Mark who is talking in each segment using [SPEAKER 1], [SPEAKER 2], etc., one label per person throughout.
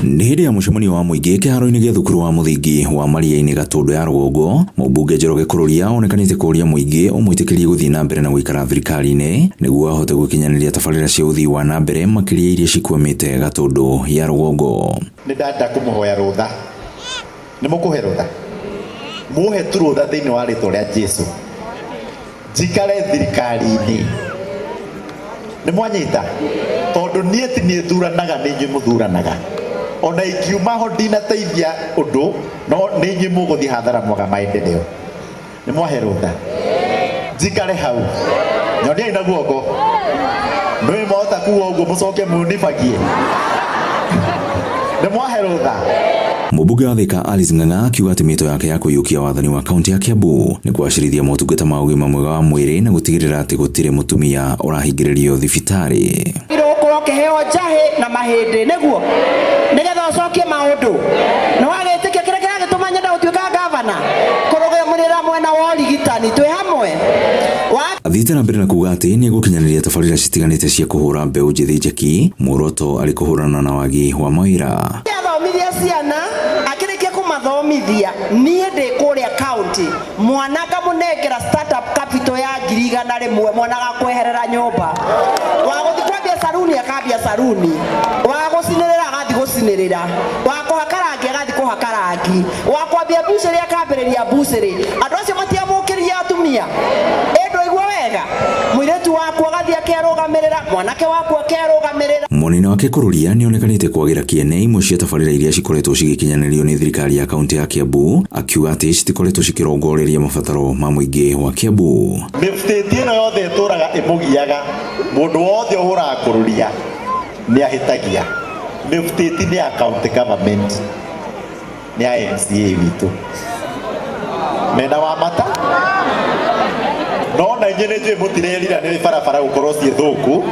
[SPEAKER 1] Nĩ hĩndĩ ya mũcemanio wa mũingĩ kĩharo-inĩ gĩa thukuru wa mũthingi wa Maria-inĩ Gatũndũ ya rũgongo, mũmbunge Njoroge Kururia onekanĩte kũũria mũingĩ ũmwĩtĩkĩrie gũthiĩ na mbere na gũikara thirikari-inĩ nĩguo ahote gũkinyanĩria tabarĩra cia ũthii wa na mbere makĩria iria cikwamĩte Gatũndũ ya rũgongo.
[SPEAKER 2] Nĩ ndenda kũmũhoya rũtha. Nĩ mũkũhe rũtha? Mũhe tu rũtha thĩinĩ wa rĩtwa rĩa Jesu. Njikare thirikari-inĩ. Nĩ mwanyita? Tondũ niĩ ti niĩ thuranaga, nĩ inyuĩ mũthuranaga. Ona ingiuma ho ndinateithia ũndũ, no nĩ inyuĩ mũgũthiĩ hathara mwaga maendeleo. Nĩ mwahe rũtha? Njikare hau. Nyoniai na guoko. Nĩ mwahota kuga ũguo mũcoke munibagie. Nĩ mwahe rũtha?
[SPEAKER 1] Mũmbunge wa Thika Alice Ng'ang'a akiuga atĩ mĩto yake ya kũiyũkia wathani wa kaunti ya Kiambu nĩ kũgacĩrithia motungata ma ũgima mwega wa mwĩrĩ na gũtigĩrĩra atĩ gũtirĩ mũtumia ũrahingĩrĩrio thibitarĩ.
[SPEAKER 3] Ũkorwo ũkĩheo njahĩ na mahĩndĩ nĩguo nĩgetha ũcokie maũndũ. Nĩ wagĩtĩkia kĩrĩa kĩragĩtũma nyenda gũtuĩka gavana, kũrũgamĩrĩra mwena wa ũrigitani twĩ hamwe wa
[SPEAKER 1] Athiĩte na mbere na kuga atĩ nĩ egũkinyanĩria tabarĩra citiganĩte cia kũhũra mbeũ njĩthĩ njeki, muoroto arĩ kũhũrana na wagi wa mawĩra.
[SPEAKER 3] Athomithia ciana, akĩrĩkia kũmathomithia, niĩ ndĩ kũrĩa county, mwana ngamũnengera startup capital ya 100,000, mwana agakweherera nyũmba, wa gũthiĩ kwambia saruni akambia saruni, wa gũcinĩrĩra agathiĩ gũcinĩrĩra, wa kũhaka rangi agathiĩ kũhaka rangi, wa kwambia mbucĩrĩ akambĩrĩria mbucĩrĩ. Andũ acio matiamũkĩria atumia. Ĩ ndwaigua wega? Mũirĩtu waku agathiĩ akerũgamĩrĩra, mwanake waku akerũgamĩrĩra.
[SPEAKER 1] Mwena-inĩ wake Kururia nĩ onekanĩte kwagĩra kĩene imwe cia tabarĩra iria cikoretwo cigĩkinyanĩrio nĩ thirikari ya kaunti ya Kiambu, akiuga atĩ citikoretwo cikĩrongoreria mabataro ma mũingĩ wa Kiambu.
[SPEAKER 2] Mĩbutĩti ĩno yothe ĩtũraga ĩmũgiaga, mũndũ wothe ũhũraga Kururia nĩ ahĩtagia. Mĩbutĩti nĩ ya county government, nĩ ya MCA witũ mena wa mata no na inyuĩ nĩ njũĩ mũtirerira nĩ barabara gũkorwo ciĩ thũku,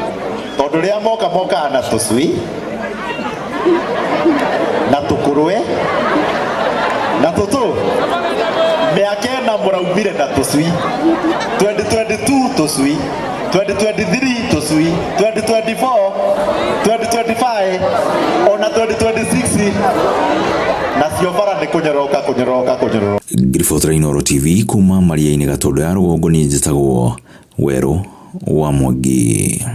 [SPEAKER 2] tondũ rĩrĩa moka mokaga na tũcui na tũkũrwe na tũtũ. Mĩaka ĩna mũraumire na tũcui, 2022 tũcui, 2023 tũcui, 2024, 2025, ona 2026 nacio bara nĩ kũnyoroka kũnyoroka kũnyoroka.
[SPEAKER 1] Ngiribotera Inooro TV kuma Maria-inĩ Gatũndũ ya rũgongo, niĩ njĩtagwo Werũ wa Mwangi.